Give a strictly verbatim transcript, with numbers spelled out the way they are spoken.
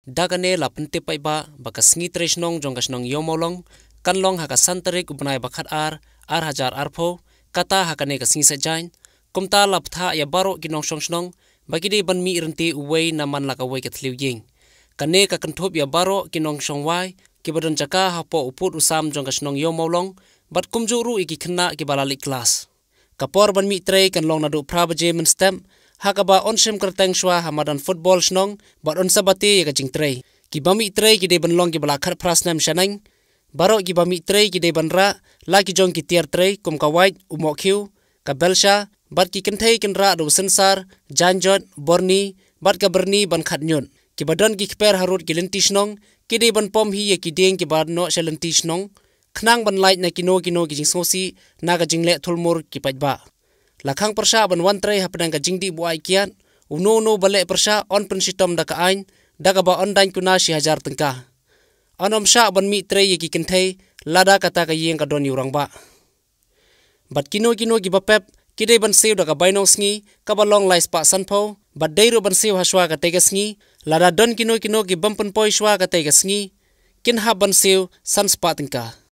Da kane la pyntip paidbah ba ka sngi trei shnong jong ka shnong Ïew Mawlong kan long ha ka san tarik u bnai ba khatar, ar hajar arphew, kata ha kane ka sngi Saitjaiñ. Kumta la bthah ïa baroh ki nongshong shnong ba ki dei ban mih ryntih uwei na man la kawei ka thliew ïing. Kane ka kynthup ïa baroh ki nongshong wai kiba don jaka hapoh u pud u sam jong ka shnong Ïew Mawlong, bad kumjuh ruh ïa ki khynnah kiba la leit klas. Ka por ban mih trei kan long naduh phra baje mynstep, ha kaba yn shim kyrteng shuwa ha madan football shnong bad yn sa bati ïa ka jingtrei. Kiba mih trei ki dei ban long kiba la khatphra snem shaneng. Baroh kiba mih trei ki dei ban rah la ki jong ki tiar trei kum ka wait, u mohkhiew, ka belsha, bad ki kynthei kynrah da u synsar, jaiñjot, borni, bad ka byrni ban khatñiut. Kiba don ki kper harud ki lynti shnong ki dei ban pom hi ïa ki dieng kiba noh sha lynti shnong, khnang ban lait na kino kino ki jingsngewsih na ka jingleh thulmur ki paidbah. La khang pyrshah ban wan trei hapdeng ka jingdih buaid kiad. Uno uno ba leh pyrshah yn pynshitom da ka aiñ, da kaba yn daiñ kuna shi hajar tyngka. Yn ym shah ban mih trei ïa ki kynthei lada kata ka ïing ka don ïa u rangbah. Bad kino kino kiba pep ki dei ban siew da ka bainong sngi kaba long lai spah sanphew, bad dei ruh ban siew ha shuwa katei ka sngi. Lada don kino kino ki bym pynpoi shuwa katei ka sngi, kin hap ban siew san spah tyngka.